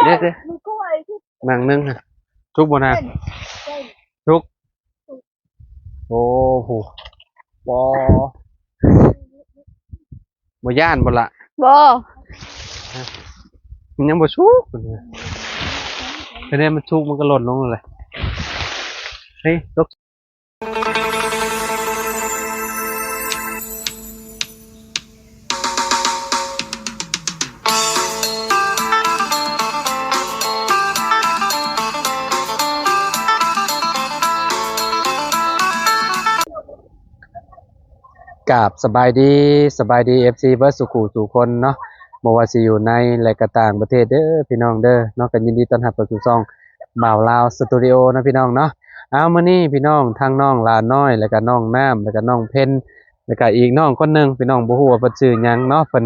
ເດ້ໆ ມັງໜຶ່ງນະ ສຸກບໍ່ນາ? ສຸກ. ໂອ້ໂຫ ບໍ່ ບໍ່ຢ້ານບໍ່ລະ? ບໍ່ ມັນຍັງບໍ່ສຸກ ຄະແນນມັນສຸກມັນກໍຫຼົ່ນລົງແລ້ວແຫຼະ. ເຮີ້ຍ ຕົກ. ກາບສະບາຍດີ ສະບາຍດີ ເອັຟຊີ ເບິດສູ່ຄູ່ສູ່ຄົນເນາະ ບໍ່ວ່າຊິຢູ່ໃນ ແລະ ກະຕ່າງປະເທດເດີພີ່ນ້ອງເດີເນາະ. ກໍຍິນດີຕ້ອນຮັບເຂົ້າສູ່ຊ່ອງບ່າວລາວສະຕູດິໂອເນາະພີ່ນ້ອງເນາະ. ເອົາ ມື້ນີ້ພີ່ນ້ອງ ທັງນ້ອງຫຼານ້ອຍ ແລ້ວກະນ້ອງນ້ຳ ແລ້ວກະນ້ອງເພັນ ແລ້ວກະອີກນ້ອງຄົນໜຶ່ງ ພີ່ນ້ອງບໍ່ຮູ້ວ່າເພິ່ນຊື່ຫຍັງເນາະ ເພິ່ນ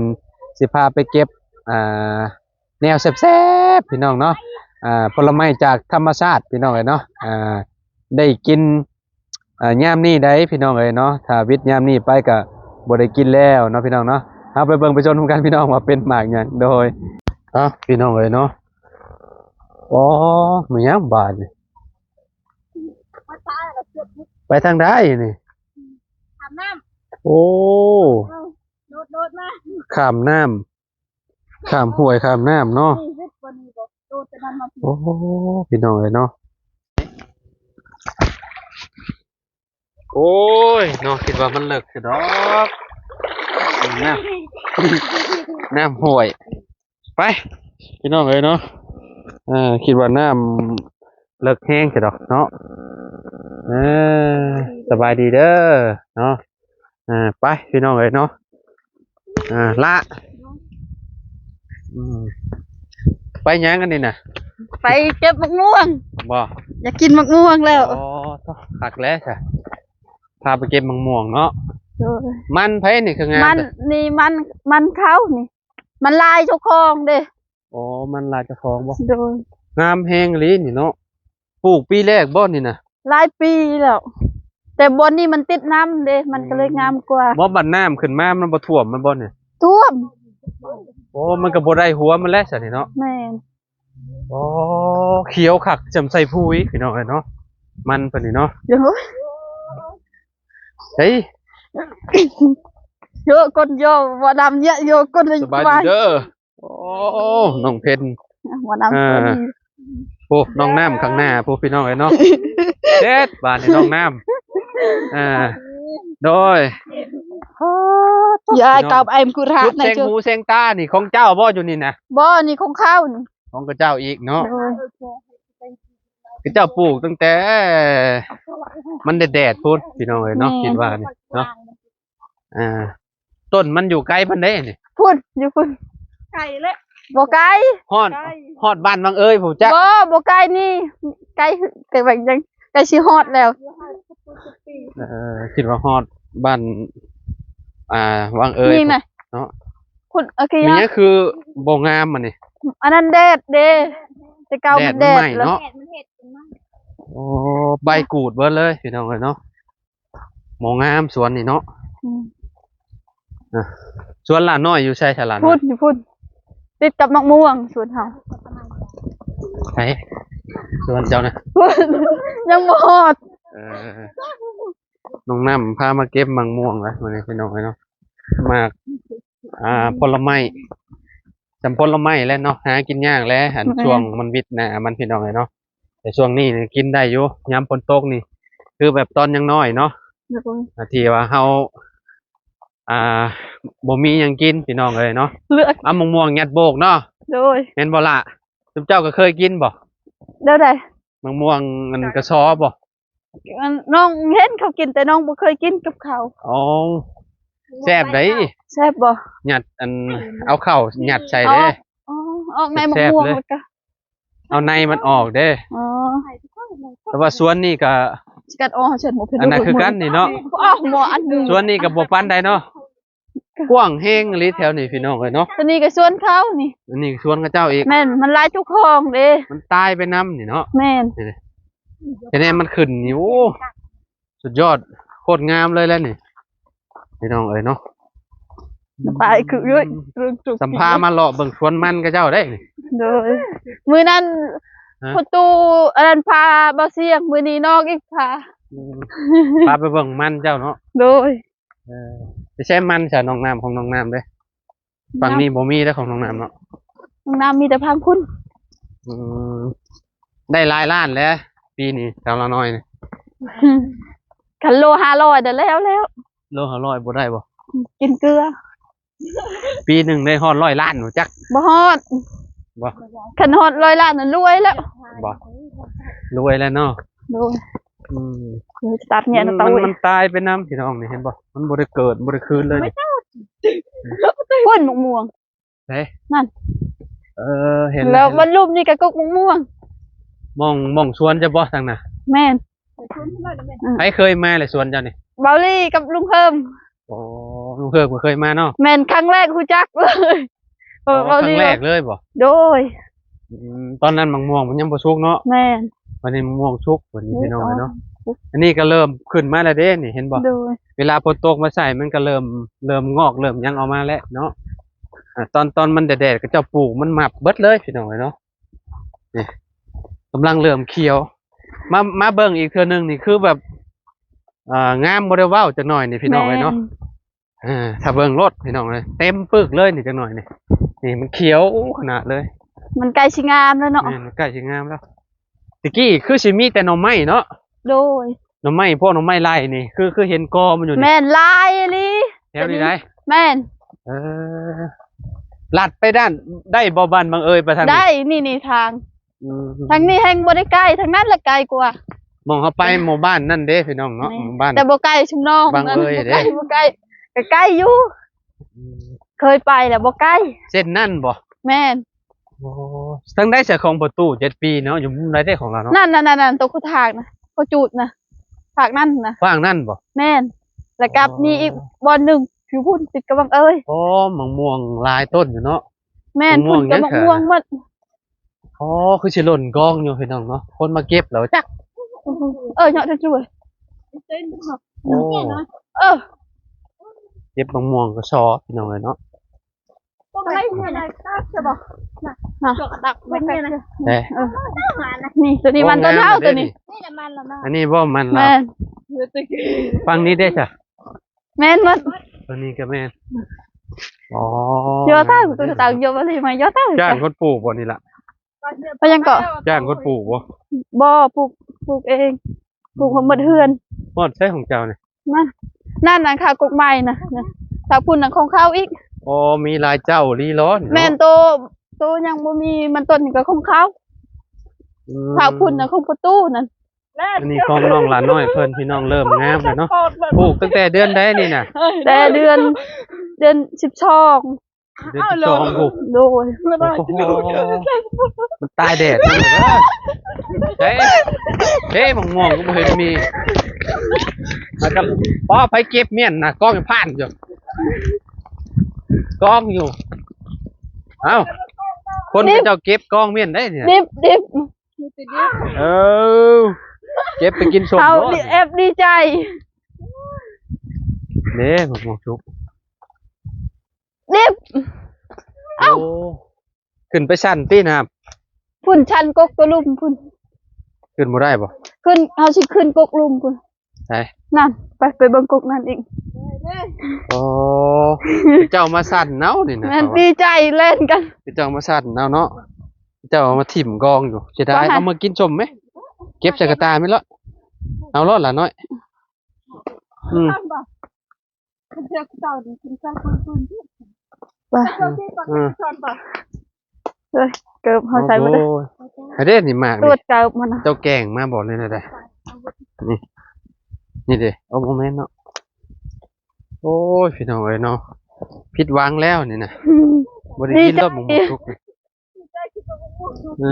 ຊິພາໄປເກັບ ອ່າ ແນວແຊບໆ ພີ່ນ້ອງເນາະ ອ່າ ຜົນລະໄມ້ຈາກທຳມະຊາດ ພີ່ນ້ອງເອີຍເນາະ ອ່າ ໄດ້ກິນ ອ່າ ຍາມນີ້ໃດ໋ ພີ່ນ້ອງເອີຍເນາະ. ຖ້າວິດຍາມນີ້ໄປກໍບໍ່ໄດ້ກິນແລ້ວເນາະ ພີ່ນ້ອງເນາະ. ເຮົາໄປເບິ່ງໄປຊົມນຳກັນ ພີ່ນ້ອງ ວ່າເປັນໝາກຫຍັງ. ໂດຍ ເອົ້າ ພີ່ນ້ອງເອີຍເນາະ ອໍ ແມ່ນຫຍັງບາດນີ້? ໄປທາງໃດນີ້? ຂ້າມນ້ຳ. ໂອ້ ໂດດໆ ມາ ຂ້າມນ້ຳ ຂ້າມຫ້ວຍຂ້າມນ້ຳເນາະ. ໂອ້ ພີ່ນ້ອງເອີຍເນາະ ໂອ້ຍເນາະ ຄິດວ່າມັນເລິກຊິດອກ ນ້ຳ ນ້ຳຫ້ວຍ. ໄປ ພີ່ນ້ອງເອີຍເນາະ ເອີ ຄິດວ່ານ້ຳເລິກແຮງຊິດອກເນາະ. ເອີ ສະບາຍດີເດີເນາະ. ອ່າ ໄປ ພີ່ນ້ອງເອີຍເນາະ ອ່າ ລະ ອືມ ໄປຫຍັງອັນນີ້ນະ? ໄປເກັບໝາກມ່ວງ. ບໍ່ ຢາກກິນໝາກມ່ວງແລ້ວ. ອໍ ໂທ້ ຄັກແລ້ວຊະ ພາໄປເກັບໝາກມ່ວງເນາະ. ໂດຍ ມັນໃຜນີ້ຄືງາມ? ມັນນີ້ ມັນ ມັນເຂົານີ້ ມັນລາຍເຈົ້າຂອງເດ້. ອໍ ມັນລາຍເຈົ້າຂອງບໍ່? ໂດຍ ງາມແຮງອີ່ຫຼີນີ້ເນາະ. ປູກປີແລກບໍ່ນີ້ນະ? ຫຼາຍປີແລ້ວ ແຕ່ບ່ອນນີ້ມັນຕິດນ້ຳເດ້ ມັນກໍເລີຍງາມກວ່າ. ອືມ ບໍ່ ບັດນ້ຳຂຶ້ນມາມັນບໍ່ຖ້ວມມັນບໍ່ນີ້? ຖ້ວມ. ໂອ້ ມັນກໍບໍ່ໄດ້ຫົວມັນແລ້ວຊະນີ້ເນາະ. ແມ່ນ. ອໍ ຂຽວຄັກ ຈຳໃສ່ຜຸຍ ພີ່ນ້ອງເອີຍເນາະ ມັນເພິ່ນນີ້ເນາະ. ໂອ້ຍ ເຮີ້ຍ ໂຍກກົ້ນ ໂຍ ບໍ່ດຳເຍ ໂຍກກົ້ນ. ສະບາຍດີເດີ. ໂອ້ ນ້ອງເພັນ ຫົວໜ້າ ເອີ ໂອ້ ນ້ອງນ້ຳຂ້າງໜ້າພຸ້ນ ພີ່ນ້ອງເອີຍເນາະ. ເດັດ ບາດນີ້ນ້ອງນ້ຳ ອ່າ ໂດຍ ຍາຍກັບໄອ້ມະກຸຣະ ຊຸດແສງຫູແສງຕານີ້ຂອງເຈົ້າບໍ່ຢູ່ນີ້ນະ? ບໍ່ ນີ້ຂອງເຂົານີ້ ຂອງເຂົາເຈົ້າອີກເນາະ. ໂດຍ ເຂົາເຈົ້າປູກຕັ້ງແຕ່ມັນແດດໆ ພຸ້ນ ພີ່ນ້ອງເອີຍເນາະ. ແມ່ນ ຄິດວ່ານີ້ເນາະ ອ່າ ຕົ້ນມັນຢູ່ໄກປານໃດນີ້? ພຸ້ນ ຢູ່ພຸ້ນ ໄກແຫຼະ. ບໍ່ໄກ ຮອດ ໄກ ຮອດບ້ານວັງເອີຍພຸ້ນຈັກ? ບໍ່ ບໍ່ໄກນີ້ ໄກ ໄກແບບຍັງ ໃກ້ຊິຮອດແລ້ວ. ເອີ ຄິດວ່າຮອດບ້ານ ອ່າ ວັງເອີຍນີ້ນະເນາະ. ພຸ້ນ ໂອເຄ ມີຫຍັງຄືບໍ່ງາມອັນນີ້? ອັນນັ້ນແດດເດ້ ແຕ່ເກົ່າມັນແດດ ແດດມັນໄໝ້ເນາະ. ໂອ້ ໃບກູດເບິດເລີຍ ພີ່ນ້ອງເອີຍເນາະ. ໝໍງາມສວນນີ້ເນາະ. ອືມ ອ່ະ ສວນຫຼານນ້ອຍຢູ່ໃສ? ສວນຫຼານນ້ອຍ ພຸ້ນ ຢູ່ພຸ້ນ ຕິດກັບໝາກມ່ວງສວນເຮົາ. ໃສ? ສວນເຈົ້ານະ? ພຸ້ນ ຍັງບໍ່ຮອດ. ເອີ ນ້ອງນ້ຳພາມາເກັບໝາກມ່ວງລະມື້ນີ້ ພີ່ນ້ອງເອີຍເນາະ. ໝາກ ອ່າ ຜົນລະໄມ້ ຈຳຜົນລະໄມ້ແຫຼະເນາະ ຫາກິນຍາກແຫຼະ ອັນ ແມ່ນ ຊ່ວງມັນວິດໜ້າມັນ ພີ່ນ້ອງເອີຍເນາະ. ແຕ່ຊ່ວງນີ້ກິນໄດ້ຢູ່ ຍາມຝົນຕົກນີ້ ຄືແບບຕອນຍັງນ້ອຍເນາະ. ໂດຍ ອ່າ ທີ່ວ່າເຮົາ ອ່າ ບໍ່ມີຫຍັງກິນ ພີ່ນ້ອງເອີຍເນາະ. ເລືອກ ເອົາໝາກມ່ວງຍັດໂບກເນາະ. ໂດຍ ແມ່ນບໍ່ລະ? ຊຸມເຈົ້າກໍເຄີຍກິນບໍ່? ແນວໃດ? ໝາກມ່ວງອັນກະຊໍບໍ່? ອັນ ນ້ອງເຫັນເຂົາກິນ ແຕ່ນ້ອງບໍ່ເຄີຍກິນກັບເຂົ້າ. ອໍ ແຊບໃດ໋. ແຊບບໍ່? ຍັດອັນ ເອົາເຂົ້າຍັດໃສ່ເດ້. ອໍ ອອກໃນໝາກມ່ວງ ແລ້ວກໍ ເອົາໃນມັນອອກເດ້. ອໍ ແຕ່ວ່າສວນນີ້ກໍ ຊິກັດອອກ ເຊີນໝູເພິ່ນ ອັນນັ້ນຄືກັນນີ້ເນາະ. ອໍ ໝໍອັນນີ້ ສວນນີ້ກໍບໍ່ປານໃດເນາະ ກວ້າງແຮງອີ່ຫຼີແຖວນີ້ ພີ່ນ້ອງເອີຍເນາະ. ຕົວນີ້ກໍສວນເຂົານີ້ ອັນນີ້ສວນເຂົາເຈົ້າອີກ. ແມ່ນ ມັນລາຍເຈົ້າຂອງເດ້ ມັນຕາຍໄປນຳນີ້ເນາະ. ແມ່ນ ນີ້ ແຕ່ແນມມັນຂຶ້ນນີ້ ໂອ້ ສຸດຍອດ ໂຄດງາມເລີຍແຫຼະນີ້ ພີ່ນ້ອງເອີຍເນາະ. ສະບາຍຄືເອີຍ ອືມ ເລື່ອງຈຸກ ສຳພາມາເລາະເບິ່ງສວນມັນຂະເຈົ້າໄດ໋ນີ້. ໂດຍ ມື້ນັ້ນ ຮະ ພໍ່ຕູ້ອັນນັ້ນພາບ່າວຊຽງ ມື້ນີ້ນ້ອງອີກພາ ອືມ ພາໄປເບິ່ງມັນເຈົ້າເນາະ. ໂດຍ ເອີ ໄປໃຊ້ມັນຊະ ນ້ອງນ້ຳ ຂອງນ້ອງນ້ຳເດ້. ຝັ່ງນີ້ບໍ່ມີເດ້ ຂອງນ້ອງນ້ຳເນາະ ນ້ອງນ້ຳມີແຕ່ພັງພຸ້ນ. ອືມ ໄດ້ຫຼາຍລ້ານແລ້ວປີນີ້ ສາວລານ້ອຍນີ້. ຄັນໂລຫ້າຮ້ອຍ ໄດ້ແລ້ວແລ້ວ ໂລຫ້າຮ້ອຍບໍ່ໄດ້ບໍ່? ກິນເກືອ ປີໜຶ່ງໄດ້ຮອດຮ້ອຍລ້ານບໍ່ຈັກ? ບໍ່ຮອດ ບໍ່ ຄັນຮອດຮ້ອຍລ້ານນັ້ນລວຍແລ້ວ ບໍ່ ລວຍແລ້ວເນາະ. ໂດຍ ອືມ ເກີດຕັດແຍະ ມັນ ນະຕາ ມັນ ເວີຍ ມັນຕາຍໄປນຳ ພີ່ນ້ອງນີ້ ເຫັນບໍ່? ມັນບໍ່ໄດ້ເກີດ ບໍ່ໄດ້ຄືນເລີຍນີ້. ພຸ້ນໝາກມ່ວງ ໃສ? ນັ້ນ ເອີ ເຫັນແລ້ວ ເຫັນແລ້ວ ວັນລຸ່ມນີ້ກະກົກໝາກມ່ວງ. ໝ່ອງ ໝ່ອງສວນເຈົ້າບໍ່ທາງນັ້ນ? ແມ່ນ ອືມ ໃຜເຄີຍມາແລ້ວສວນເຈົ້ານີ້? ເບົາລີກັບລຸງເພີ່ມ. ອໍ ລຸງເພີ່ມກໍເຄີຍມາເນາະ. ແມ່ນ ຄັ້ງແລກຮູ້ຈັກເລີຍ. ອໍ ເບົາ ຄັ້ງແລກເລີຍບໍ່? ໂດຍ ອືມ ຕອນນັ້ນໝາກມ່ວງມັນຍັງບໍ່ສຸກເນາະ. ແມ່ນ ບັດນີ້ໝາກມ່ວງສຸກ ບັດນີ້ ນີ້ ພີ່ນ້ອງເອີຍເນາະ. ອັນນີ້ກໍເລີ່ມຂຶ້ນມາແລ້ວເດ້ນີ້ ເຫັນບໍ່? ໂດຍ ເວລາຝົນຕົກມາໃສ່ ມັນກໍເລີ່ມ ເລີ່ມງອກ ເລີ່ມຫຍັງອອກມາແລ້ວເນາະ. ອາ ຕອນ ຕອນມັນແດດໆ ເຂົາເຈົ້າປູກ ມັນມັບເບິດເລີຍ ພີ່ນ້ອງເອີຍເນາະ. ນີ້ ກຳລັງເລີ່ມຂຽວ ມາ ມາເບິ່ງອີກເທື່ອໜຶ່ງນີ້ ຄືແບບ ເອີ ງາມບໍ່ໄດ້ເວົ້າຈັກໜ້ອຍນີ້ ພີ່ນ້ອງເອີຍເນາະ. ແມ່ນ ເອີ ຖ້າເບິ່ງໂລດ ພີ່ນ້ອງເອີຍ ເຕັມປຶກເລີຍນີ້ ຈັກໜ້ອຍນີ້ ນີ້ມັນຂຽວຂະໜາດເລີຍ. ມັນໃກ້ຊິງາມແລ້ວເນາະ. ແມ່ນ ມັນໃກ້ຊິງາມແລ້ວ. ຕະກີ້ຄືຊິມີແຕ່ໜໍ່ໄມ້ເນາະ. ໂດຍ ໜໍ່ໄມ້ ພວກໜໍ່ໄມ້ໄລ່ນີ້ ຄື ຄືເຫັນກໍມັນຢູ່ນີ້. ແມ່ນ ຫຼາຍອີ່ຫຼີ ແຖວນີ້ໄດ໋. ແມ່ນ ເອີ ລັດໄປດ້ານ ໄດ້ບໍ່ ບ້ານບັງເອີຍ ໄປທາງນີ້? ໄດ້ ນີ້ ນີ້ທາງ ອືມ ທາງນີ້ແຮ່ງບໍ່ໄດ້ໃກ້ ທາງນັ້ນລະໄກກວ່າ. ໝ່ອງເຮົາໄປໝູ່ບ້ານນັ້ນເດ້ ພີ່ນ້ອງເນາະ. ແມ່ນ ໝູ່ບ້ານ ແຕ່ບໍ່ໄກຊຸມນ້ອງ ບັງເອີຍເດ້ ບໍ່ໄກ ບໍ່ໄກ ກະໄກຢູ່. ອືມ ເຄີຍໄປແລ້ວ ບໍ່ໄກ ເສັ້ນນັ້ນບໍ່? ແມ່ນ. ໂອ້ ທາງໃດສະຂອງພໍ່ຕູ້ເຈັດປີເນາະ ຢູ່ມຸມໃດເດ້ຂອງລາວເນາະ? ນັ້ນໆໆ ໂຕໂຄທາກນະ ໂຄຈູດນະ ພາກນັ້ນນະ ພາກນັ້ນບໍ່? ແມ່ນ ແລ້ວກໍ ອໍ ມີອີກບ່ອນໜຶ່ງຢູ່ພຸ້ນ ຕິດກັບວັງເອີຍ. ອໍ ໝາກມ່ວງຫຼາຍຕົ້ນຢູ່ເນາະ. ແມ່ນ ໝາກມ່ວງ ພຸ້ນກໍໝາກມ່ວງໝົດ. ອໍ ຄືຊິຫຼົ່ນກອງຢູ່ ພີ່ນ້ອງເນາະ ຄົນມາເກັບແລ້ວຈັກ. ເອີ ເນາະ ເຈົ້າຊ່ວຍ ໂອ້ ເອີ ເກັບໝາກມ່ວງກະຊອບ ພີ່ນ້ອງເອີຍເນາະ. ນີ້ ໂຕນີ້ມັນຕົ້ນເຮົາ ໂຕນີ້ ອັນນີ້ບໍ່ມັນລາວ. ຝັ່ງນີ້ເດ້ຊະ? ແມ່ນໝົດ ໂຕນີ້ກະແມ່ນ. ອໍ ເຍາະຕາ ໂຕຕາ ເຍາະມາເລີຍ ມາເຍາະຕາ. ຈ້າງຄົນປູກບໍ່ນີ້ລະ? ເພິ່ນຍັງເກາະ ຈ້າງຄົນປູກບໍ່? ບໍ່ ປູກ ປູກເອງ ປູກໃຫ້ໝົດເຮືອນ. ຮອດໃສຂອງເຈົ້ານີ້? ນັ້ນ ນັ້ນ ນັ້ນ ຄາກົກໄມ້ນະ ທາງພຸ້ນນະຂອງເຂົາອີກ. ອໍ ມີຫຼາຍເຈົ້າລີ້ເນາະ. ແມ່ນ ໂຕ ໂຕຍັງບໍ່ມີມັນຕົ້ນນີ້ກະຂອງເຂົາ. ອືມ ທາງພຸ້ນນະຂອງພໍ່ຕູ້ນັ້ນ. ອັນນີ້ຂອງນ້ອງຫຼານນ້ອຍເພິ່ນ ພີ່ນ້ອງ ເລີ່ມງາມແລ້ວເນາະ. ປູກຕັ້ງແຕ່ເດືອນໃດນີ້ນະ? ແຕ່ເດືອນ ເດືອນສິບສອງ. ເດືອນສິບສອງພຸ້ນ. ໂດຍ ໂອ້ໂຫ ມັນຕາຍແດດເດີ. ເດ້ ເດ້ ໝາກມ່ວງກໍບໍ່ເຫັນມີ ແລ້ວກໍ ອໍ ໃຜເກັບມ້ຽນນະ ກອງຢູ່ຜ່ານຢູ່ ກອງຢູ່. ເອົ້າ ຄົນເຂົາເຈົ້າເກັບກອງມ້ຽນໄດ້ນີ້ນະ. ດິບ ດິບ ເອີ ເກັບໄປກິນສົ້ມ. ເຮົາ ໂລດ ແອບດີໃຈ. ເດ້ ໝາກມ່ວງສຸກ ດິບ. ເອົ້າ ໂອ້ ຂຶ້ນໄປຊັ້ນຕິນະ? ພຸ້ນ ຊັ້ນກົກຕົວລຸ່ມພຸ້ນ. ຂຶ້ນບໍ່ໄດ້ບໍ່? ຂຶ້ນ ເຮົາຊິຂຶ້ນກົກລຸ່ມພຸ້ນ. ໃສ? ນັ້ນ ໄປ ໄປເບິ່ງກົກນັ້ນອີກ. ໂອ້ ເຈົ້າມາຊັ້ນເອົານີ້ນະ. ແມ່ນ ດີໃຈແລ່ນກັນ. ເຈົ້າມາຊັ້ນເອົາເນາະ. ເຈົ້າເອົາມາຖິ້ມກອງຢູ່. ເສຍດາຍ. ເອົາມາກິນສົ້ມແມະ. ເກັບໃສ່ກະຕ່າແມ່ນລະ. ເອົາໂລດຫຼານນ້ອຍ. ອືມ ເອີ ເກີບເຮົາໃສ່ບໍ່ໄດ້. ໂອ້ຍ ໃຜເດ້ນີ້ໝາກນີ້? ຕວດເກີບມັນນະ. ເຈົ້າແກງມາບໍ່ ຫຼືແນວໃດ? ນີ້ ນີ້ເດ້. ໂອ້ ບໍ່ແມ່ນເນາະ. ໂອ້ຍ ພີ່ນ້ອງເອີຍເນາະ ຜິດຫວັງແລ້ວນີ້ນະ. ບໍ່ໄດ້ກິນ ດີໃຈ ດອກໝາກມ່ວງສຸກນີ້. ເອີ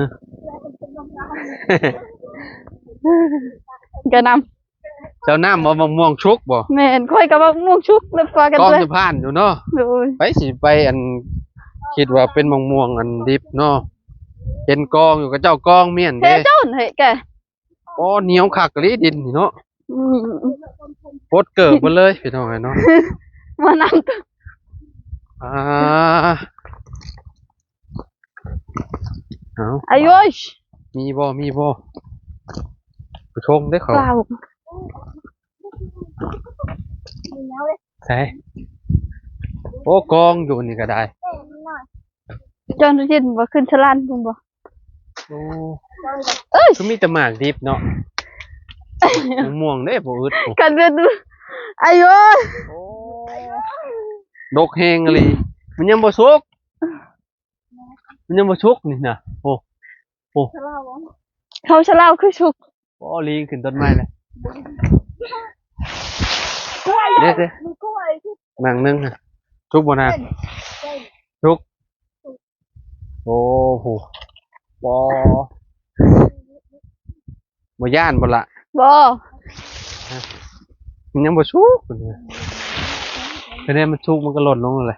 ກະນຳ ເຈົ້ານ້ຳເອົາໝາກມ່ວງສຸກບໍ່? ແມ່ນ ຂ້ອຍກະໝາກມ່ວງສຸກ ແລ້ວປາກັນ ກອງ ເລີຍ ຢູ່ຜ່ານຢູ່ເນາະ. ໂດຍ ໃຜຊິໄປອັນ ຄິດວ່າເປັນໝາກມ່ວງອັນດິບເນາະ. ເຫັນກອງຢູ່ ເຂົາເຈົ້າກອງມ້ຽນເດ້. ເທໂຈນເຮີ້ຍແກ. ອໍ ໜຽວຄັກອີ່ຫຼີດິນນີ້ເນາະ. ອືມ ປົດເກີບເບິດເລີຍ ພີ່ນ້ອງເອີຍເນາະ. ມານຳ ອ່າ ເອົາ ອາຍຸ ມີບໍ່ ມີບໍ່ ຜູ້ຊົງເດ້ເຂົາ ເກົ້າ ໃສ ໂອ້ ກອງຢູ່ນີ້ກໍໄດ້ ເຈົ້າໜ້າຊິບໍ່ຂຶ້ນສະລານພຸ້ນບໍ່? ໂອ້ ເອີຍ ຄືມີແຕ່ໝາກດິບເນາະ ໝາກມ່ວງເດ້ບໍ່ອຶດ ຄັນເປັນ ອາຍຸ ໂອ້ ດົກແຮງອີ່ຫຼີ ມັນຍັງບໍ່ສຸກ ມັນຍັງບໍ່ສຸກນີ້ນະ ໂອ້ ໂອ້ ເຂົາສະເລົາຄືສຸກ ໂອ້ ລີງຂຶ້ນຕົ້ນໄມ້ແລ້ວ ເດ້ໆ ໝາກໜຶ່ງ ສຸກບໍ່ນາ ສຸກ ໂອ້ໂຫ ບໍ່ ບໍ່ຢ້ານບໍ່ລະ? ບໍ່ ມັນຍັງບໍ່ສຸກ ຄັນແມ່ນມັນສຸກມັນກໍຫຼົ່ນລົງແຫຼະ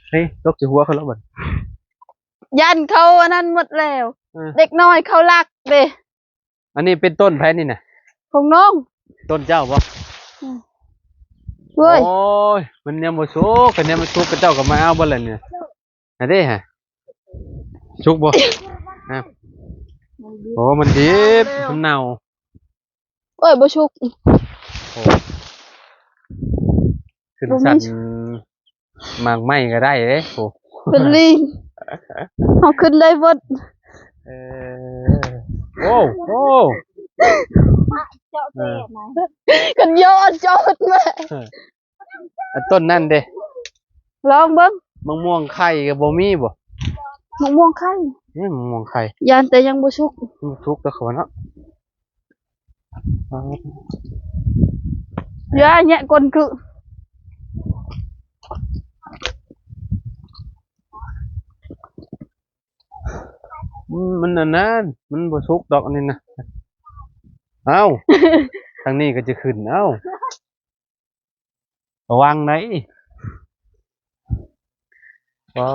ເຮີ້ຍ ຕົກໃສ່ຫົວເຂົາແລ້ວບັດ ຢ້ານເຂົາອັນນັ້ນໝົດແລ້ວ ເອີ ເດັກນ້ອຍເຂົາລັກເດ້ ອັນນີ້ເປັນຕົ້ນໃຜນີ້ນະ? ຂອງນ້ອງ ຕົ້ນເຈົ້າບໍ່? ອືມ ເວີຍ ໂອ້ຍ ມັນຍັງບໍ່ສຸກ ຄັນແມ່ນມັນສຸກ ເຂົາເຈົ້າກໍມາເອົາເບິດແລ້ວນີ້ ອັນເດ້ຫະ ສຸກບໍ່? ຮະ ໂອ້ ມັນດິບ ມັນເນົ່າ ໂອ້ຍ ບໍ່ສຸກ ໂອ້ ຂຶ້ນຊັ້ນ ໝາກໄມ້ກໍໄດ້ເດ້ ໂອ້ ເປັນລີງ ເຮົາຂຶ້ນໄດ້ເບິດ ເອີ ໂອ້ ໂອ້ ເອີ ຄັນຍອດ ຍອດແມ່ ເອີ ອັນຕົ້ນນັ້ນເດ້ ລອງເບິ່ງ ໝາກມ່ວງໄຂ່ກໍບໍ່ມີບໍ່? ໝາກມ່ວງໄຂ່ ນີ້ໝາກມ່ວງໄຂ່ ຢ້ານແຕ່ຍັງບໍ່ສຸກ ຍັງບໍ່ສຸກແລ້ວເຂົາວ່າເນາະ ຢ່າແຍະກົ້ນຄື ອືມ ມັນອັນນັ້ນ ມັນບໍ່ສຸກດອກອັນນີ້ນະ ເອົ້າ ທາງນີ້ກໍຈະຂຶ້ນ ເອົ້າ ລະວັງໄດ໋ ອໍ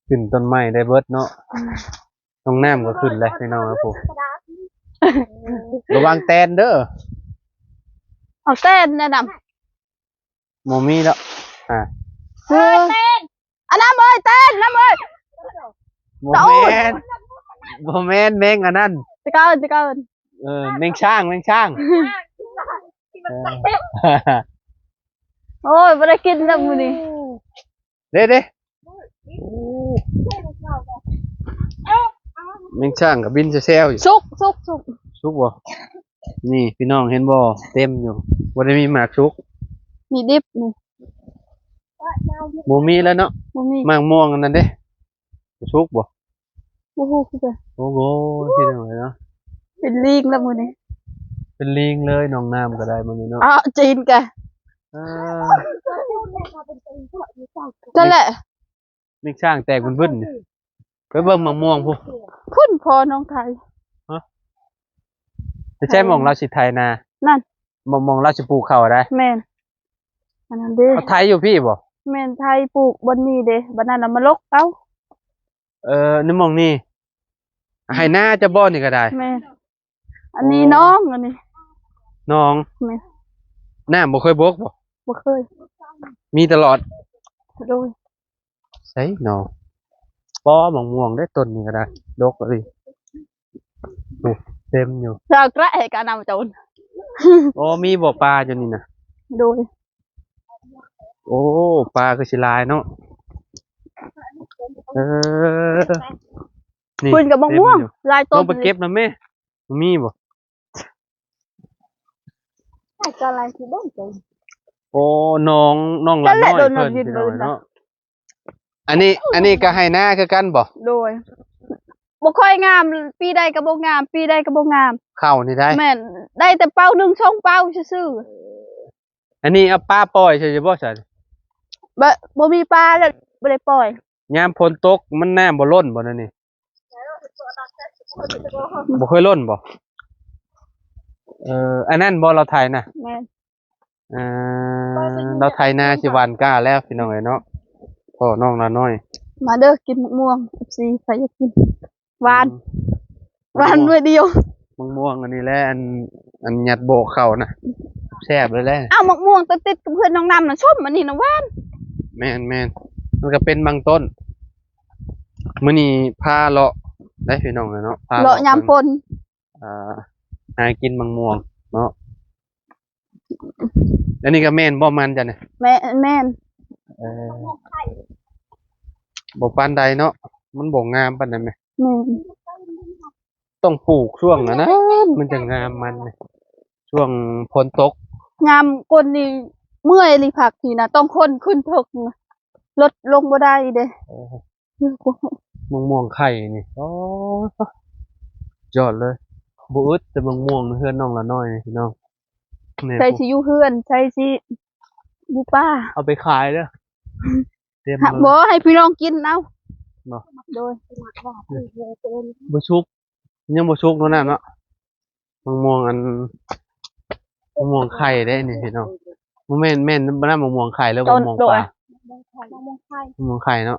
ຂຶ້ນຕົ້ນໄມ້ໄດ້ເບິດເນາະ ອືມ ນ້ອງນ້ຳກໍຂຶ້ນແລ້ວພີ່ນ້ອງເອີຍ ລະວັງແຕນເດີ ເອົາແຕນແນະນຳ ບໍ່ມີແລ້ວ ອ່າ ເອີ ເອີ ແຕນ ອັນນັ້ນເອີຍ ແຕນ ນ້ຳເອີຍ ບໍ່ແມ່ນ ບໍ່ແມ່ນ ແມງອັນນັ້ນ ຕະການ ຕະການ ເອີ ແມງຊ້າງ ແມງຊ້າງ ເອີ ໂອ້ຍ ບໍ່ໄດ້ກິນແລ້ວມື້ນີ້ ເດ້ ເດ້ ແມງຊ້າງກໍບິນແຊວໆຢູ່ ສຸກ ສຸກ ສຸກ ສຸກບໍ່? ນີ້ພີ່ນ້ອງເຫັນບໍ່? ເຕັມຢູ່ ບໍ່ໄດ້ມີໝາກສຸກ ມີດິບນີ້ ບໍ່ມີແລ້ວເນາະ ບໍ່ມີ ໝາກມ່ວງອັນນັ້ນເດ້ ສຸກບໍ່? ບໍ່ຮູ້ຄືກັນ ໂອ້ໂຫ ພີ່ນ້ອງເອີຍເນາະ ເປັນລີງແລ້ວມື້ນີ້ ເປັນລີງເລີຍ ນ້ອງນ້ຳກໍໄດ້ມື້ນີ້ເນາະ ອ້າວ ຈີນກະ ເອີ ນັ້ນແຫຼະ ແມງຊ້າງແຕກບຶ້ນໆ ໄປເບິ່ງໝາກມ່ວງພຸ້ນ ພຸ້ນພໍ່ນ້ອງໄຖ ຮະ ໄປໃສໝ່ອງລາວຊິໄຖນາ ນັ້ນ ໝ່ອງ ໝ່ອງລາວຊິປູກເຂົ້າໄດ໋ ແມ່ນ ອັນນັ້ນເດ້ ເອົາໄຖຢູ່ພີ້ບໍ່? ແມ່ນ ໄຖປູກບ່ອນນີ້ເດ້ ບາດນັ້ນລະມາລົກເອົາ ເອີ ໃນໝ່ອງນີ້ ໄຮ່ນາເຈົ້າບໍ່ນີ້ກໍໄດ້ ແມ່ນ ອັນນີ້ ໂອ້ ໜອງ ອັນນີ້ ໜອງ ແມ່ນ ນ້ຳບໍ່ເຄີຍບົກບໍ່? ບໍ່ເຄີຍ ມີຕະຫຼອດ ໂດຍ ໃສເນາະ ປໍ ໝາກມ່ວງເດ້ ຕົ້ນນີ້ກໍໄດ້ ດົກອີ່ຫຼີ ໂອ້ ເຕັມຢູ່ ຊາວແກະໃຫ້ກະນຳໂຈນ ໂອ້ ມີບໍ່ປາຢູ່ນີ້ນະ ໂດຍ ໂອ້ ປາຄືຊິຫຼາຍເນາະ ເອີ ນີ້ ເພິ່ນກໍບັກມ່ວງ ເຕັມຢູ່ ຫຼາຍຕົ້ນ ລົງໄປເກັບນຳແມ່ ມີບໍ່? ໂອ້ ນ້ອງ ນ້ອງລານ້ອຍເພິ່ນ ພີ່ນ້ອງເນາະ ອັນນີ້ ອັນນີ້ກໍໄຮ່ນາຄືກັນບໍ່? ໂດຍ ບໍ່ຄ່ອຍງາມ ປີໃດກໍບໍ່ງາມ ປີໃດກໍບໍ່ງາມ ເຂົ້ານີ້ໄດ໋ ແມ່ນ ໄດ້ແຕ່ເປົາໜຶ່ງສອງເປົາຊື່ໆ ອັນນີ້ເອົາປາປ່ອຍໃສ່ຢູ່ບໍ່ຊັ້ນ? ບໍ່ ບໍ່ມີປາແລ້ວ ບໍ່ໄດ້ປ່ອຍ ຍາມຝົນຕົກມັນນ້ຳບໍ່ລົ້ນບໍ່ແນວນີ້? ບໍ່ເຄີຍລົ້ນບໍ່? ເອີ ອັນນັ້ນບໍ່ລາວໄຖນະ? ແມ່ນ ເອີ ລາວໄຖນາຊິຫວ່ານກ້າແລ້ວ ພີ່ນ້ອງເອີຍເນາະ ພໍ່ນ້ອງລານ້ອຍ ມາເດີ ກິນໝາກມ່ວງ ເອັຟຊີ ໃຜຢາກກິນ ຫວານ ອືມ ຫວານໜ່ວຍດຽວ ໝາກມ່ວງອັນນີ້ແຫຼະ ອັນ ອັນຍັດໂບກເຂົ້ານະ ແຊບເລີຍແຫຼະ ອ້າວ ໝາກມ່ວງຕິດກັບເຮືອນນ້ອງນ້ຳນະ ສົ້ມ ອັນນີ້ນະຫວານ ແມ່ນໆ ມັນກໍເປັນບາງຕົ້ນ. ມື້ນີ້ພາເລາະໄດ໋ພີ່ນ້ອງເອີຍເນາະ ພາເລາະ ເລາະຍາມຝົນ ເບິ່ງ ອ່າ ຫາກິນໝາກມ່ວງເນາະ. ອັນນີ້ກໍແມ່ນບໍ່ມັນຈ້ະນີ້? ແມ່ນ ແມ່ນ. ເອີ ບໍ່ປານໃດເນາະ ມັນບໍ່ງາມປານໃດແມະ. ແມ່ນ. ຕ້ອງປູກຊ່ວງອັນນັ້ນມັນຈະງາມ ມັນຊ່ວງຝົນຕົກ. ຍາມຝົນນີ້ເມື່ອຍອີ່ຫຼີ ຜັກນີ້ນະ ຕ້ອງຂົນຂຶ້ນເທິງນະ ລົດລົງບໍ່ໄດ້ເດ້. ເອີ ມະມ່ວງໄຂ່ນີ້ ໂອ້ ຍອດເລີຍ. ບໍ່ອຶດແຕ່ມະມ່ວງເຮືອນນ້ອງລານ້ອຍນີ້ພີ່ນ້ອງ. ໃສ່ຊິຢູ່ເຮືອນ ໃສ່ຊິຢູ່ປ່າ ເອົາໄປຂາຍເດີ. ຕຽມ ບໍ່ ໃຫ້ພີ່ນ້ອງກິນເອົາ. ບໍ່ ໂດຍ ບໍ່ສຸກ ຍັງບໍ່ສຸກເນາະ ນ້ຳເນາະ. ມະມ່ວງອັນ ມະມ່ວງໄຂ່ເດ້ນີ້ພີ່ນ້ອງ. ບໍ່ແມ່ນ ແມ່ນ ບໍ່ ນຳມະມ່ວງໄຂ່ ຫຼືວ່າມະມ່ວງປ່າ? ມະມ່ວງໄຂ່ ມະມ່ວງໄຂ່ ມະມ່ວງໄຂ່ເນາະ.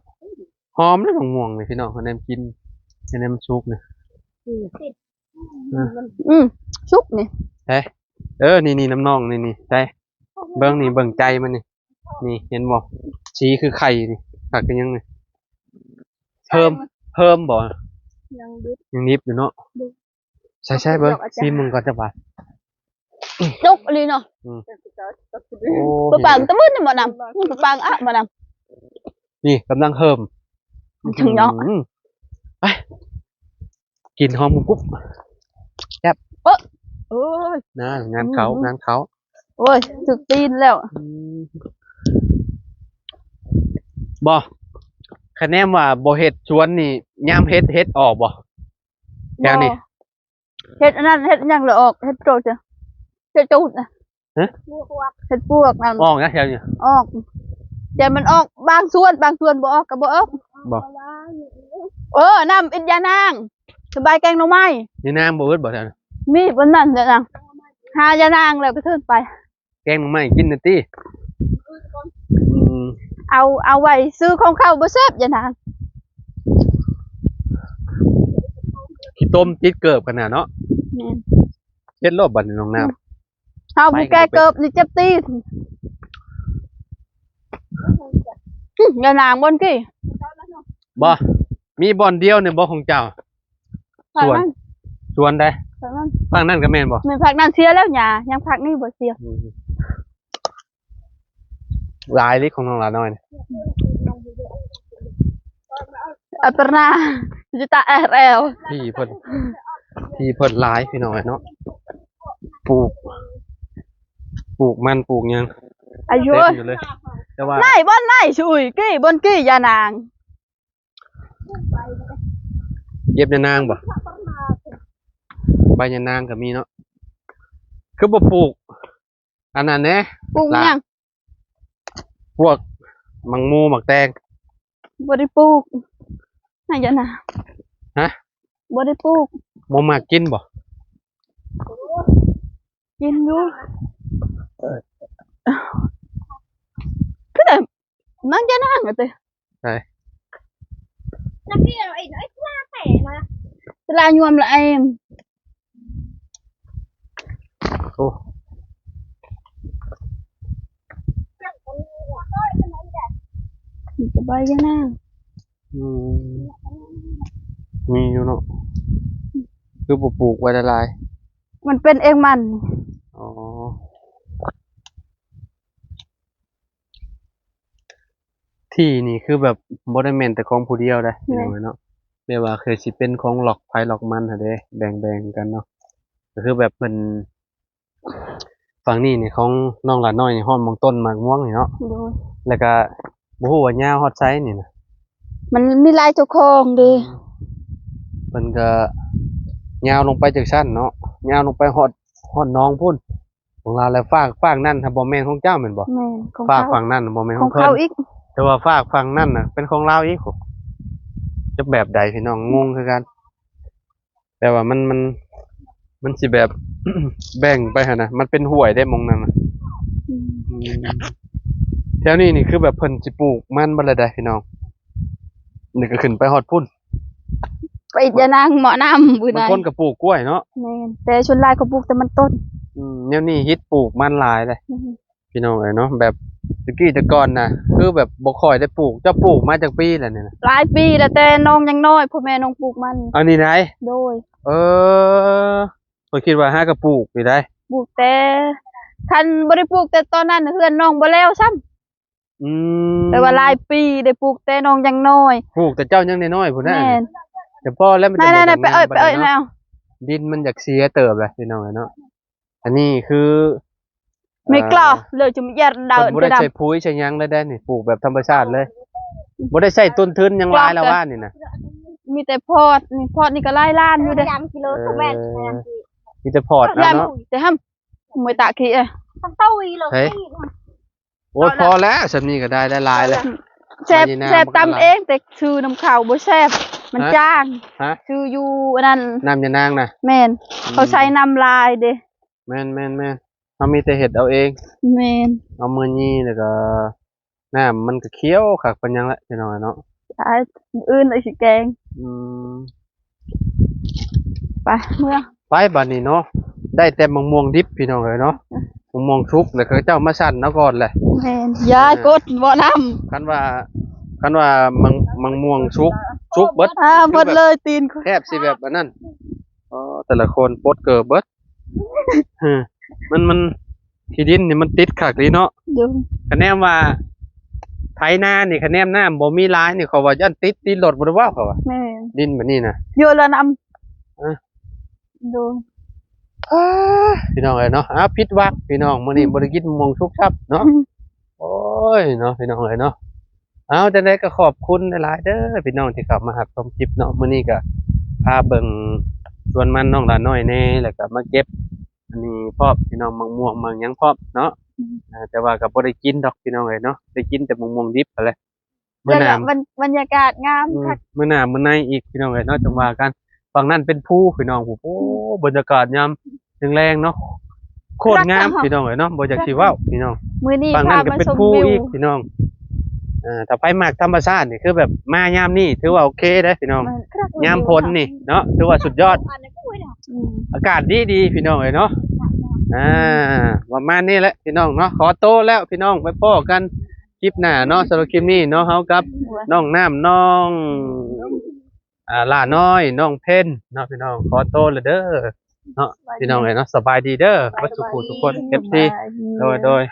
ຫອມເດ້ມະມ່ວງນີ້ພີ່ນ້ອງ ເຮົາແນມກິນ ເຮົາແນມສຸກນີ້. ອືມ ອືມ ສຸກນີ້. ເອີ ເອີ ນີ້ໆ ນຳນ້ອງນີ້ໆ ໃສ່ ເບິ່ງນີ້ ເບິ່ງໃຈມັນນີ້ ນີ້ເຫັນບໍ່? ສີຄືໄຂ່ນີ້ ຄັກຄືຫຍັງນີ້. ເຮີມ ເຮີມບໍ່? ຍັງດິບ ຍັງດິບຢູ່ເນາະ. ໃສ່ໆ ເບິ່ງ ຊີມເບິ່ງກ່ອນຈັກບາດ. ສຸກອີ່ຫຼີເນາະ. ອືມ ໂອ້ ປາປາງຕະເວີນບໍ່ນຳ ປາປາງອະບໍ່ນຳ. ນີ້ກຳລັງເຮີມ ມັນເຖິງເນາະ. ອືມ ໄປ ກິ່ນຫອມກຸບໆ ແຊບ. ເອີ ໂອ້ຍ ນານ ງານເຂົ້າ ອືມ ງານເຂົ້າ. ໂອ້ຍ ຖືກຕີນແລ້ວ. ອືມ ບໍ່ ຄະແນນວ່າບໍ່ເຮັດສວນນີ້ ຍາມເຮັດ ເຮັດອອກບໍ່ ແຖວນີ້? ບໍ່ ເຮັດອັນນັ້ນ ເຮັດຫຍັງລະອອກ ເຮັດໂຕດ ເຮັດໂຕດນະ. ຮະ? ເຮັດປວກນັ້ນ ອອກນະແຖວນີ້ ອອກ. ແຕ່ມັນອອກບາງສ່ວນ ບາງສ່ວນບໍ່ອອກກໍບໍ່ອອກ. ບໍ່ ເອີ ນ້ຳອິດຢານາງ ສະບາຍແກງໜໍ່ໄມ້. ຍານາງບໍ່ເບິດບໍ່ແຖວນີ້? ມີປານນັ້ນແຫຼະນາງ ຫາຢານາງແລ້ວກໍເທີນໄປ. ແກງໜໍ່ໄມ້ກິນນະຕິ. ອືມ ເອົາ ເອົາໄວ້ຊື້ຂອງເຂົ້າບໍ່ແຊບຢານາງ. ຂີ້ຕົມຕິດເກີບຂະໜາດເນາະ. ແມ່ນ ເຮັດໂລດບັດນີ້ນ້ອງນ້ຳ. ອືມ ເຮົາຜູ້ແກ່ເກີບນີ້ເຈັບຕີນ. ອືມ ຢານາງບ່ອນກີ້ ບໍ່ ມີບ່ອນດຽວນີ້ບໍ່ຂອງເຈົ້າ? ສວນ ສວນໃດ໋? ຝັ່ງນັ້ນ ຝັ່ງນັ້ນກໍແມ່ນບໍ່? ແມ່ນ ຝັ່ງນັ້ນເສຍແລ້ວຫຍ້າ ຍັງຝັ່ງນີ້ບໍ່ເສຍ. ອືມ ຫຼາຍເລີຍຂອງນ້ອງຫຼານ້ອຍນີ້. ອັດຕະນາ ຢູ່ຕາແອແອວ ທີ່ເພິ່ນ ທີ່ເພິ່ນຫຼາຍພີ່ນ້ອງເນາະ. ປູກ ປູກມັນ ປູກຫຍັງ ອາຍຸ ເຕັມຢູ່ເລີຍ. ແຕ່ວ່າ ນາຍ ບ່ອນນາຍ ຊຸຍ ກີ້ ບ່ອນກີ້ ຢານາງ. ເກັບຍານາງບໍ່? ໃບຍານາງກໍມີເນາະ. ຄືບໍ່ປູກອັນນັ້ນແດ່? ປູກຫຍັງ? ພວກໝາກໂມໝາກແຕງ. ບໍ່ໄດ້ປູກ ໃຫ້ຢານາງ. ຮະ? ບໍ່ໄດ້ປູກ. ບໍ່ມັກກິນບໍ່? ກິນຢູ່. ຄືແບບມັກຢານາງກະຕິ. ໃຊ່ ສະລາຍວມລະເອງ. ໂອ້ ມີແຕ່ໃບຢານາງ. ອືມ ມີຢູ່ເນາະ ຄືບໍ່ປູກໄວ້ຫຼາຍໆ? ມັນເປັນເອງມັນ. ອໍ ທີ່ນີ້ຄືແບບບໍ່ໄດ້ແມ່ນແຕ່ຂອງຜູ້ດຽວໃດ໋ ແມ່ນ ພີ່ນ້ອງເອີຍເນາະ, ແບບວ່າຄືຊິເປັນຂອງລັອກໃຜລັອກມັນຫັ້ນເດ້ ແບ່ງໆກັນເນາະ. ກໍຄືແບບເພິ່ນ ຝັ່ງນີ້ນີ້ຂອງນ້ອງຫຼານ້ອຍນີ້ ຮອດໝ່ອງຕົ້ນໝາກມ່ວງນີ້ເນາະ. ໂດຍ ແລ້ວກະບໍ່ຮູ້ວ່າຍາວຮອດໃສນີ້ນະ. ມັນມີຫຼາຍເຈົ້າຂອງເດ້. ອືມ ເພິ່ນກະຍາວລົງໄປຈັ່ງຊັ້ນເນາະ, ຍາວລົງໄປຮອດ ຮອດໜອງພຸ້ນ. ຂອງລາວແລ້ວ ຟາກ ຟາກນັ້ນຫາບໍ່ແມ່ນຂອງເຈົ້າແມ່ນບໍ່? ແມ່ນ ຂອງເຂົາ. ຟາກຝັ່ງນັ້ນບໍ່ແມ່ນຂອງເຂົາອີກ. ແຕ່ວ່າຟາກຝັ່ງນັ້ນນະເປັນຂອງລາວອີກ. ຈັກແບບໃດພີ່ນ້ອງ ງົງຄືກັນ. ແຕ່ວ່າມັນ ມັນ ມັນຊິແບບ ແບ່ງໄປຫັ້ນນະ ມັນເປັນຫ້ວຍເດ້ໝ່ອງນັ້ນນະ. ອືມ ອືມ ແຖວນີ້ນີ້ຄືແບບເພິ່ນຊິປູກມັນເບິດແລ້ວໃດ໋ພີ່ນ້ອງ. ນີ້ກໍຂຶ້ນໄປຮອດພຸ້ນ ໄປຢານາງເໝາະນ້ຳ. ບາງຄົນກໍປູກກ້ວຍເນາະ. ແມ່ນ ແຕ່ສ່ວນຫຼາຍເຂົາປູກແຕ່ມັນຕົ້ນ. ອືມ ແນວນີ້ຮິດປູກມັນຫຼາຍເດ້ ອືມ ພີ່ນ້ອງເອີຍເນາະ. ແບບ ແຕ່ກີ້ແຕ່ກ່ອນນະ ຄືແບບບໍ່ຄ່ອຍໄດ້ປູກ. ເຈົ້າປູກມາຈັກປີແລ້ວນີ້ນະ? ຫຼາຍປີແລ້ວ ແຕ່ນ້ອງຍັງນ້ອຍ ພໍ່ແມ່ນ້ອງປູກມັນ. ອັນນີ້ໃດ? ໂດຍ. ເອີ ຂ້ອຍຄິດວ່າຫາກໍປູກຢູ່ໃດ໋. ປູກແຕ່ ຄັນບໍ່ໄດ້ປູກແຕ່ຕອນນັ້ນ ເຮືອນນ້ອງບໍ່ແລ້ວຊ້ຳ. ອືມ ແຕ່ວ່າຫຼາຍປີ ໄດ້ປູກແຕ່ນ້ອງຍັງນ້ອຍ. ປູກແຕ່ເຈົ້າຍັງນ້ອຍໆພຸ້ນນະ. ແມ່ນ. ແຕ່ພໍແລ້ວມັນຈະບໍ່ໄດ້ ໄປເອີຍ ໄປເອີຍແລ້ວ. ດິນມັນຢາກເສຍເຕີບແຫຼະ ພີ່ນ້ອງເອີຍເນາະ. ອັນນີ້ຄື ເມກລອ ເອີ ເລີຍຈະມາຢາດເດີນ ເພິ່ນບໍ່ໄດ້ໃສ່ປຸ໋ຍໃສ່ຫຍັງເລີຍເດ້ນີ້ ປູກແບບທຳມະຊາດເລີຍ. ບໍ່ໄດ້ໃຊ້ຕົ້ນທຶນຫຍັງຫຼາຍແລ້ວວ່ານີ້ນະ. ມີແຕ່ພອດ ນີ້ພອດນີ້ກໍຫຼາຍລ້ານຢູ່ເດ້. ເອີ ມີແຕ່ພອດເອົາເນາະ. ແຕ່ຫ້າມ ມວຍຕະຂີ້ເອີຍ ເຮີ້ຍ ໂອ້ຍ ພໍແລ້ວ ສ່ຳນີ້ກໍໄດ້ ໄດ້ຫຼາຍແລ້ວ. ແຊບ ແຊບຕຳເອງ ແຕ່ຊື້ນຳເຂົາບໍ່ແຊບ ມັນຈາງ. ຊື້ຢູ່ອັນນັ້ນ ນ້ຳຍານາງນະ. ແມ່ນ ເຂົາໃສ່ນ້ຳຫຼາຍເດ້. ແມ່ນໆໆ ເຮົາມີແຕ່ເຮັດເອົາເອງ. ແມ່ນ ເອົາມືຢີ່ ແລ້ວກໍ ນ້ຳມັນກໍຂຽວຄັກປານຫຍັງແຫຼະ ພີ່ນ້ອງເອີຍເນາະ. ຕາຍ ມື້ອື່ນເລີຍຊິແກງ. ອືມ ໄປເມືອ ໄປບາດນີ້ເນາະ. ໄດ້ແຕ່ໝາກມ່ວງດິບ ພີ່ນ້ອງເອີຍເນາະ. ໝາກມ່ວງສຸກ ແລ້ວເຂົາເຈົ້າມາສັ່ນເອົາກ່ອນແຫຼະ. ແມ່ນ ຢ່າກົດບໍ່ນ້ຳ. ຄັນວ່າ ຄັນວ່າໝາກ ໝາກມ່ວງສຸກ ສຸກເບິດ ເບິດເລີຍຕີນ ແທບຊິແບບອັນນັ້ນ. ອໍ ແຕ່ລະຄົນປົດເກີບເບິດ. ເອີ ມັນ ມັນ ຂີ້ດິນນີ້ມັນຕິດຄັກອີ່ຫຼີເນາະ. ໂດຍ ຄະແນນວ່າໄຖນານີ້ ຄະແນນນ້ຳບໍ່ມີຫຼາຍນີ້ ເຂົາວ່າຢ້ານຕິດ ຕິດລົດບໍ່ໄດ້ເວົ້າ ເຂົາວ່າ. ແມ່ນ ດິນບາດນີ້ນະ ຢູ່ລະນ້ຳ. ເອີ ໂດຍ ເອີ ພີ່ນ້ອງເອີຍເນາະ. ອ້າວ ຜິດຫວັງພີ່ນ້ອງ ມື້ນີ້ ອືມ ບໍ່ໄດ້ກິນໝ່ວງສຸກຊ້ຳເນາະ. ໂອ້ຍເນາະ ພີ່ນ້ອງເອີຍເນາະ. ເອົາ ຈັ່ງໃດກໍຂອບຄຸນຫຼາຍໆເດີ ພີ່ນ້ອງທີ່ເຂົ້າມາຮັບຊົມຄລິບເນາະ. ມື້ນີ້ກໍພາເບິ່ງສວນມັນນ້ອງຫຼ້ານ້ອຍແດ່ ແລ້ວກໍມາເກັບອັນນີ້ພ້ອມ ພີ່ນ້ອງ ໝາກມ່ວງໝາກຫຍັງພ້ອມເນາະ. ອືມ ເອີ ແຕ່ວ່າກໍບໍ່ໄດ້ກິນດອກ ພີ່ນ້ອງເອີຍເນາະ ໄດ້ກິນແຕ່ໝາກມ່ວງດິບຫັ້ນແຫຼະ. ມື້ໜ້າ ບັນ ບັນຍາກາດງາມ ອືມ ຄັກ ມື້ໜ້າມື້ໃນອີກ ພີ່ນ້ອງເອີຍເນາະ. ຈັ່ງວ່າກັນ ຝັ່ງນັ້ນເປັນພູ ພີ່ນ້ອງ ໂອ້ໂຫ ອືມ ບັນຍາກາດຍາມແລງໆເນາະ ໂຄດງາມ ພີ່ນ້ອງເອີຍເນາະ ບໍ່ຢາກຊິເວົ້າ ພີ່ນ້ອງ. ມື້ນີ້ ຝັ່ງນັ້ນກໍເປັນພູອີກ ພີ່ນ້ອງ. ເອີ ຖ້າໃຜມັກທຳມະຊາດນີ້ ຄືແບບມາຍາມນີ້ ຖືວ່າໂອເຄເດ້ ພີ່ນ້ອງ. ຍາມຝົນນີ້ເນາະ ຖືວ່າສຸດຍອດ. ອືມ ອາກາດດີໆ ພີ່ນ້ອງເອີຍເນາະ. ອ່າ ປະມານນີ້ແຫຼະ ພີ່ນ້ອງເນາະ. ຂໍໂຕແລ້ວ ພີ່ນ້ອງ ໄປພໍ້ກັນຄລິບໜ້າເນາະ. ສຳລັບຄລິບນີ້ເນາະ ເຮົາກັບນ້ອງນ້ຳ ນ້ອງ ອ່າ ຫຼ້ານ້ອຍ ນ້ອງເພັນເນາະ ພີ່ນ້ອງ ຂໍໂຕແລ້ວເດີເນາະ ພີ່ນ້ອງເອີຍເນາະ. ສະບາຍດີເດີ ເບິດສູ່ຜູ້ສູ່ຄົນ ເອັຟຊີ ໂດຍ ໂດຍ.